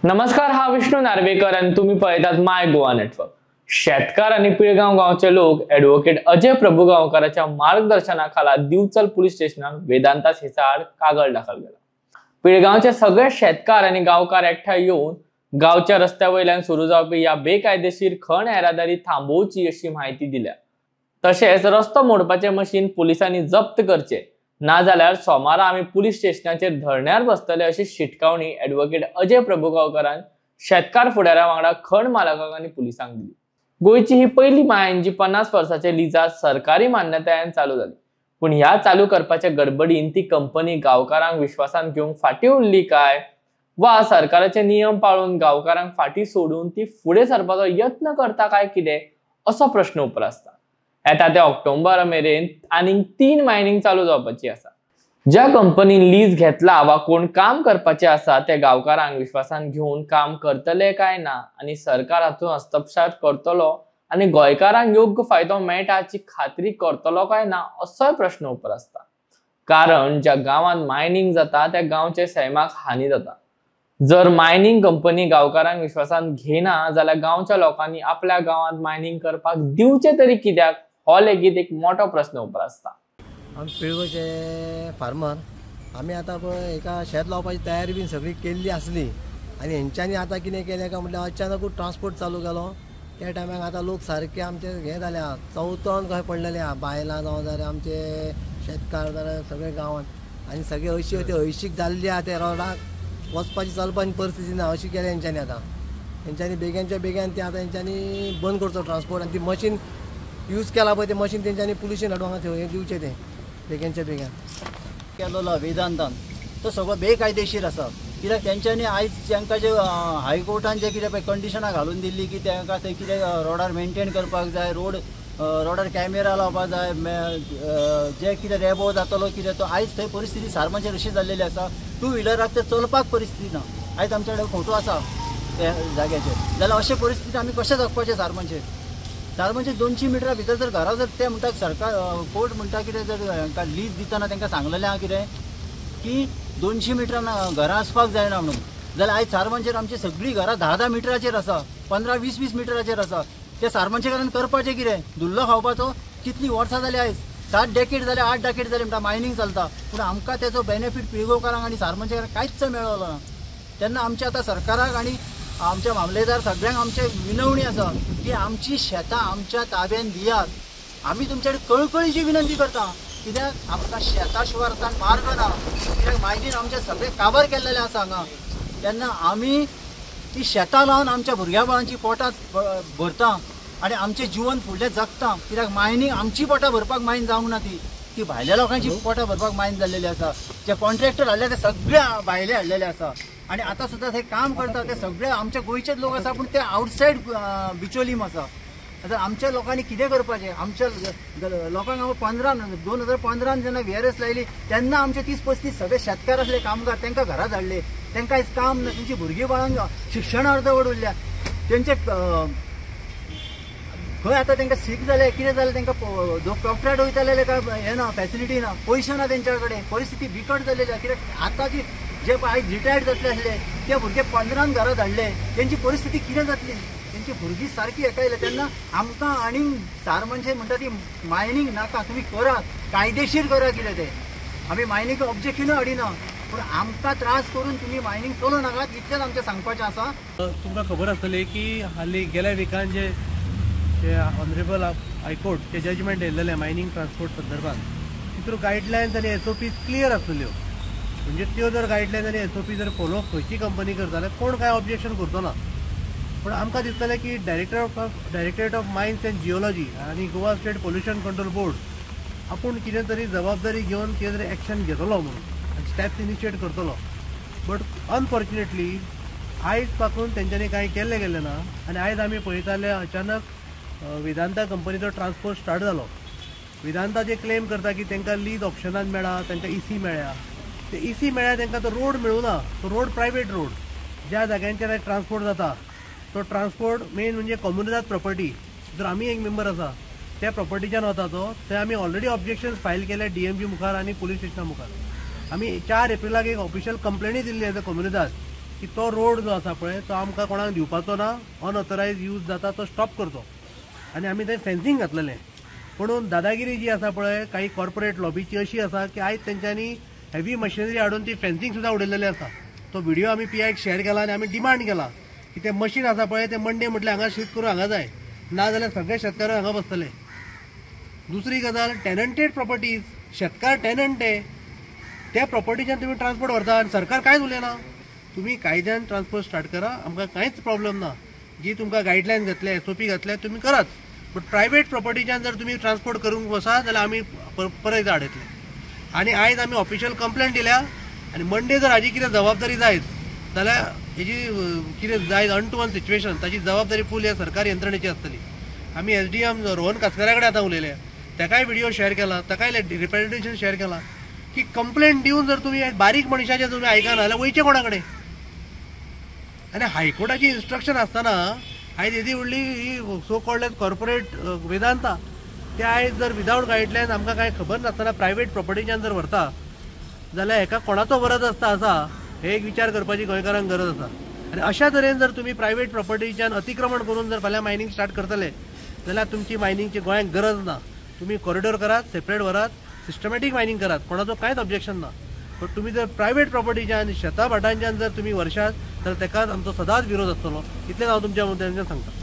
नमस्कार, हा विष्णू नार्वेकर आणि तुम्ही पळयतात माय गोवा नेटवर्क. शेतकार आणि पिळगाव गावचे लोक ॲडव्होकेट अजय प्रभुगावकराच्या मार्गदर्शनाखाला दिवचल पोलीस स्टेशनात वेदांता सेसा आड कागळ दाखल केला. पिळगावचे सगळे शेतकार आणि गावकार एकठांय येवन गावच्या रस्त्या वयल्यान सुरू जावपी ह्या बेकायदेशीर खण येरादारी थांबोवची अशी म्हायती दिल्या. तशेंच रस्तो मोडपाचें मशीन पुलिसांनी जप्त करचें, नाजाल्यार सोमारा आमी पुलीस स्टेशनाचेर धरण्यार बसतले अशी शिटकावणी ॲडव्होकेट अजय प्रभुगांवकरान शेतकार फुडाऱ्या वांगडा खण मालकांक आनी पुलिसांक दिली. गोंयची ही पयली मायन जी 50 वर्साच्या लिजात सरकारी मान्यतायेन चालू जाली, पूण ह्या चालू करपाच्या गडबडीन ती कंपनी गांवकारांक विश्वासान घेवंक फाटीं उरली काय वा सरकाराचे नियम पाळून गांवकारांक फाटीं सोडून ती फुडें सरपाचो यत्न करता काय कितें असो प्रश्न उप्रासता. येता ते ऑक्टोबर मेरेन आनीक 3 मायनिंग चालू जावपाची आसा. ज्या कंपनीन लीज घेतला वा कोण काम करपाचे आसा ते गांवकारांक विश्वासान घेवन काम करतले काय ना आनी सरकार हातूंत हस्तक्षेप करतलो आनी गोंयकारांक योग्य फायदो मेळटा हाची खात्री करतलो काय ना असोय प्रश्न उप्रासता. कारण ज्या गांवांत मायनिंग जाता त्या गांवचे सैमाक हानी जाता. जर मायनिंग कंपनी गांवकारांक विश्वासान घेना जाल्यार गांवच्या लोकांनी आपल्या गांवांत मायनिंग करपाक दिवचें तरी कित्याक हो लेगीत एक मोठो प्रश्न उप्रासता. आमी पिळगांवचे फार्मर, आमी आतां पळय एका शेत लावपाची तयारी बीन सगळी केल्ली आसली आनी हेंच्यांनी आतां कितें केलें काय म्हटल्यार अचानकूच ट्रान्सपोर्ट चालू केलो. त्या टायमाक आतां लोक सारके आमचे हें जाल्या, चवतण कशें पडलेले आहा, बायलां जावं जाल्यार आमचे शेतकार जाल्यार सगळे गांवांत आनी सगळे अशी ते हळशीक जाल्ली आहा, ते रोडाक वचपाची चलपाची परिस्थिती ना अशी केल्या हेंच्यांनी. आतां हेंच्यांनी बेगीनच्या बेगीन ते आतां हेंच्यांनी बंद करचो ट्रान्सपोर्ट आनी ती मशीन यूज केला पळय ते मशीन तेंच्यांनी पुलिशेन हाडून हांगा हें दिवचें तें बेगीनच्या बेगीन. केलेलो वेदांतान तो सगळो बेकायदेशीर आसा, कित्याक तेंच्यांनी आयज तांकां जे हायकोर्टान जे कितें पळय कंडिशनां घालून दिल्ली की तांकां थंय कितें रोडार मेनटेन करपाक जाय, रोडार कॅमेरा लावपाक जाय, जे कितें रेबो जातलो कितें तो आयज थंय परिस्थिती सारमाचेर अशी जाल्लेली आसा. टू व्हिलराक ते चलपाक परिस्थिती ना. आयज आमच्या कडेन फोटो आसा त्या जाग्याचेर, जाल्यार अशे परिस्थिती आमी कशें जगपाचें सारमाचेर? सारमाचेर 200 मिटरा भितर जर घरां जर ते म्हणटा सरकार कोर्ट म्हणटा कितें जर हांकां लीज दितना तांकां सांगलेलें आहा कितें की 200 मिटरां घरां आसपाक जायना म्हणून, जाल्यार आयज सारमांचेर आमची सगळीं घरां 10-10 मिटराचेर आसा, 15-20-20 मिटराचेर आसा. ते सारमांचेकारान करपाचें कितें? धुल्लो खावपाचो? कितलीं वर्सां जालीं आयज, 7 डेकेड जाले, 8 डेकेड जाले म्हणटा मायनींग चलता, पूण आमकां तेचो बेनिफीट पिळगांवकारांक आनी सारमांचेकारांक कांयच मेळ्ळो ना. तेन्ना आमच्या आतां सरकाराक आनी आमच्या मामलेदार सगळ्यांक आमचे विनवणी आसा की आमची शेतां आमच्या ताब्यान दियात. आमी तुमच्या कडेन कळकळीची विनंती करता, कित्याक आमकां शेतां शिवाय आतां मार्ग ना, कित्याक मायनीन आमचे सगळे काबार केल्लेले आसा हांगा. तेन्ना आमी ती शेतां लावन आमच्या भुरग्या बाळांची पोटां भरता आनी आमचें जिवन फुडलें जगता, कित्याक मायनींग आमची पोटां भरपाक मायन जावंक ना, ती भायल्या लोकांची पोटां भरपाक मायन जाल्लेली आसा. जे कॉन्ट्रॅक्टर हाडले ते सगळे भायले हाडलेले आसा आनी आतां सुद्दां थंय काम करता ते सगळे आमच्या गोंयचेच लोक आसा, पूण ते आवटसायड बिचोलीम आसा. आतां आमच्या लोकांनी कितें करपाचें? आमच्या लोकांक हांव 2015 जेन्ना VRS लायली तेन्ना आमचे 30-35 सगळे शेतकार आसले कामगार, तांकां घरा धाडले, तांकां आयज काम ना, तेंची भुरगीं बाळांक शिक्षण अर्दवट उरल्या, तेंचे खंय आतां तांकां सीक जालें कितें जालें, तांकां डॉक्टराट वयताले काय हें ना, फॅसिलिटी ना, पयशे ना तेंच्या कडेन, परिस्थिती बिकट जाल्लेली आसा. कित्याक आतांची जे आयज रिटायर्ड जातले आसले ते भुरगे 15 घरां धाडले, तेंची परिस्थिती कितें जातली? तेंची भुरगीं सारकी हेका येयल्या. तेन्ना आमकां आनीक सारमांचे म्हणटा ती मायनींग नाका, तुमी करात, कायदेशीर करा कितें तें, आमी मायनींग ऑब्जेक्शनूय हाडिना, पूण आमकां त्रास करून तुमी मायनींग चलोवं नाकात इतलेंच आमचें सांगपाचें आसा. तुमकां खबर आसतलें की हालीं गेल्या विकान जे ऑनरेबल हायकोर्ट जे जजमेंट येयल्लेलें मायनींग ट्रान्सपोर्ट संदर्भात, तितून गायडलायन्स आनी SOPs clear आसलेल्यो. म्हणजे त्यो जर गायडलायन्स आनी SOP जर फॉलो खंयची कंपनी करता जाल्यार कोण कांय ऑब्जेक्शन करचो ना. पूण आमकां दिसतलें की directorate of mines and geology आनी Goa state pollution control board आपूण कितें तरी जबाबदारी घेवन कितें तरी एक्शन घेतलो म्हणून आनी स्टेप्स इनिशिएट करतलो, बट अनफॉर्च्युनेटली आयज पासून तेंच्यांनी कांय केल्लें गेल्लें ना. आनी आयज आमी पळयताले अचानक वेदांता कंपनीचो ट्रान्सपोर्ट स्टार्ट जालो. वेदांता जे क्लेम करता की तांकां लीज ऑप्शनान मेळ्ळा, तांकां EC मेळ्ळ्या, ते EC मेळ्ळ्या तांकां तो रोड मेळूं ना, तो रोड प्रायवेट रोड, ज्या जाग्यांचेर ट्रान्सपोर्ट जाता तो ट्रान्सपोर्ट मेन म्हणजे कोमुनिदाद प्रॉपर्टी, जर आमी एक मेंबर आसा त्या प्रॉपर्टीच्यान वता तो, थंय आमी ऑलरेडी ऑब्जेक्शन फायल केले DMG मुखार आनी पुलीस स्टेशना मुखार. आमी 4 एप्रिलाक एक ऑफिशियल कंप्लेनूय दिल्ली एज अ कोमुनिदाद की तो रोड जो आसा पळय तो आमकां कोणाक दिवपाचो ना, अनऑथरायज यूज जाता तो स्टॉप करचो आनी आमी थंय फेन्सिंग घातलेलें. पूण दादागिरी जी आसा पळय काही कॉर्पोरेट लॉबीची अशी आसा की आयज तेंच्यांनी हेवी मशिनरी हाडून ती फेन्सिंग सुद्दां उडयलेली आसा. तो व्हिडिओ आमी पीआयक शेअर केला आनी आमी डिमांड केला की तें मशीन आसा पळय तें मंडे म्हटल्यार हांगा शिफ्ट करून हांगा जाय, ना जाल्यार सगळे शेतकार हांगा बसतले. दुसरी गजाल, टेनंटेड प्रॉपर्टीज, शेतकार टेनंट हे, त्या प्रॉपर्टीच्यान तुमी ट्रान्सपोर्ट व्हरता आनी सरकार कांयच उलयना. तुमी कायद्यान ट्रान्सपोर्ट स्टार्ट करा, आमकां कांयच प्रॉब्लम ना. जी तुमकां गायडलायन घातल्या, SOP घातल्या तुमी करात, बट प्रायवेट प्रॉपर्टीच्यान जर तुमी ट्रान्सपोर्ट करूंक बसा जाल्यार आमी परत एकदां आडयतले. आनी आयज आमी ऑफिशियल कंप्लेंट दिल्या आनी मंडे जर हाजी कितें जबाबदारी जायत जाल्यार हेजी कितें जायत अन टू वन सिच्युएशन ताची जबाबदारी फूल ह्या सरकारी यंत्रणेची आसतली. आमी SDM Rohan कासकारा कडेन आतां उलयले, ताकाय व्हिडिओ शेअर केला, ताकाय रिप्रेजेंटेशन शेअर केला की कंप्लेंट दिवन जर तुमी बारीक मनशाचें तुमी आयकना जाल्यार वयचें कोणा कडेन. आनी हायकोर्टाची इन्स्ट्रक्शन आसतना आयज येदी व्हडली ही so called as corporate Vedanta ते आयज जर विदावट गायडलायन आमकां कांय खबर नासतना प्रायवेट प्रॉपर्टीच्यान जर व्हरता जाल्यार हेका कोणाचो वरद आसता आसा हे एक विचार करपाची गोंयकारांक गरज आसा. आनी अशा तरेन जर तुमी प्रायवेट प्रॉपर्टीच्यान अतिक्रमण करून जर फाल्यां मायनींग स्टार्ट करतले जाल्यार तुमची मायनिंगची गोंयांक गरज ना. तुमी कॉरिडोर करात, सेपरेट व्हरात, सिस्टमॅटीक मायनींग करात, कोणाचो कांयच ऑब्जेक्शन ना. बट तुमी जर प्रायवेट प्रॉपर्टीच्यान शेता भाटांच्यान जर तुमी व्हरशात जाल्यार तेकाच आमचो सदांच विरोध आसतलो. इतलेंच हांव तुमच्या मुद्द्यांच्यान सांगता.